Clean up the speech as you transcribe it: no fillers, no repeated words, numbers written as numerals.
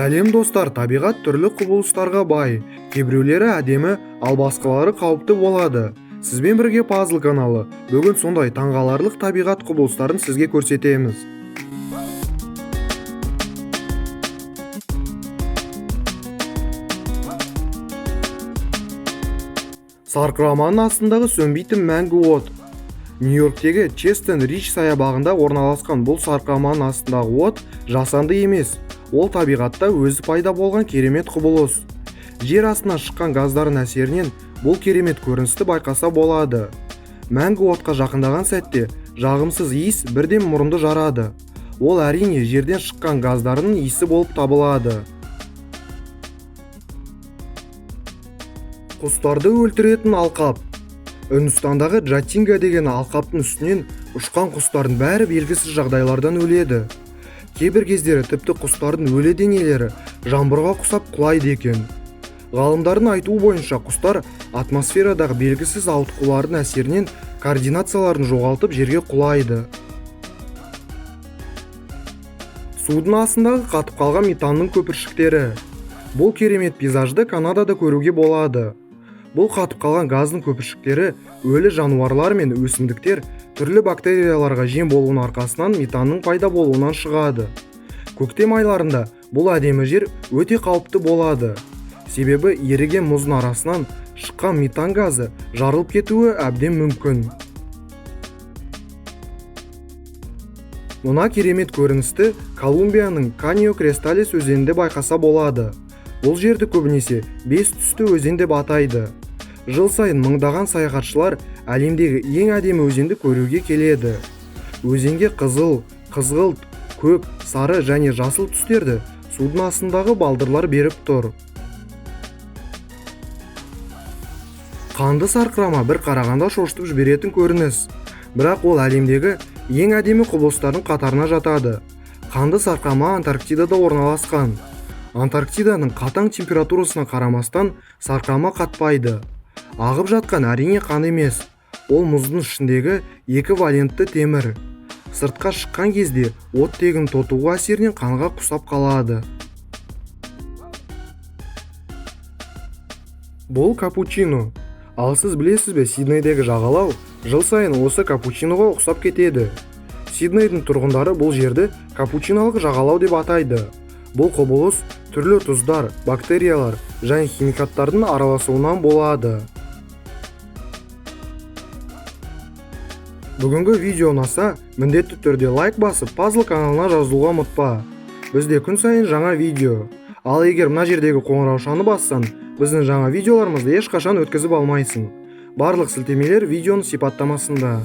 Сәлем, достар! Табиғат түрлі құбылыстарға бай. Кейбіреулері әдемі, ал басқалары қауіпті болады. Сізбен бірге Пазл каналы. Бүгін сондай таңғаларлық табиғат құбылыстарын сізге көрсетеміз. Сарқыраманың астындағы сөнбейтін мәңгі от. Нью-Йорктегі Честон Рич саябағында орналасқан бұл сарқыраманың астындағы от жасанды емес, ол табиғатта өзі пайда болған керемет құбылыс. Жер астынан шыққан газдардың әсерінен бұл керемет көріністі байқаса болады. Мәңгі отқа жақындаған сәтте жағымсыз иіс бірден мұрынды жарады. Ол, әрине, жерден шыққан газдардың иісі болып табылады. Құстарды өлтіретін алқап. Үндістандағы Джатинга деген алқаптың үстінен ұшқан құстардың бәрі белгісіз жағдайлардан өледі. Кейбір кездері тіпті құстардың өлі денелері жаңбырға ұқсап құлайды екен. Ғалымдардың айтуы бойынша, құстар атмосферадағы белгісіз ауытқулардың әсерінен координацияларын жоғалтып, жерге құлайды. Судың астындағы қатып қалған метанның көпіршіктері. Бұл керемет пейзажды Канадада көруге болады. Бұл қатып қалған газдың көпіршіктері өлі жануарлар мен өсімдіктер түрлі бактерияларға жем болуының арқасынан метанның пайда болуынан шығады. Көктем айларында бұл әдемі жер өте қауіпті болады, себебі еріген мұздың арасынан шыққан метан газы жарылып кетуі әбден мүмкін. Мына керемет көріністі Колумбияның Каньо Кристалес өзенінде байқаса болады. Бұл жерді көбінесе бес түсті өзен деп атайды. Жыл сайын мыңдаған саяхатшылар әлемдегі ең әдемі өзенді көруге келеді. Өзенге қызыл, қызғылт, көк, сары және жасыл түстерді судың астындағы балдырлар беріп тұр. Қанды сарқырама бір қарағанда шошытып жіберетін көрініс, бірақ ол әлемдегі ең әдемі құбылыстардың қатарына жатады. Қанды сарқырама Антарктидада орналасқан. Антарктиданың қатаң температурасына қарамастан, сарқырама қатпайды. Ағып жатқан, әрине, қан емес, ол мұздың ішіндегі екі валентті темір. Сыртқа шыққан кезде оттегінің тотығу әсерінен қанға ұқсап қалады. Бұл капучино. Ал сіз білесіз бе, Сиднейдегі жағалау жыл сайын осы капучиноға ұқсап кетеді. Сиднейдің тұрғындары бұл жерді капучинолық жағалау деп атайды. Бұл құбылыс түрлі тұздар, бактериялар және химикаттардың араласуынан болады. Бүгінгі видео ұнаса, міндетті түрде лайк басып, Пазл каналына жазылуға ұмытпа. Бізде күн сайын жаңа видео. Ал егер мына жердегі қоңыраушаны бассаң, біздің жаңа видеоларымызды ешқашан өткізіп алмайсың. Барлық сілтемелер видеоның сипаттамасында.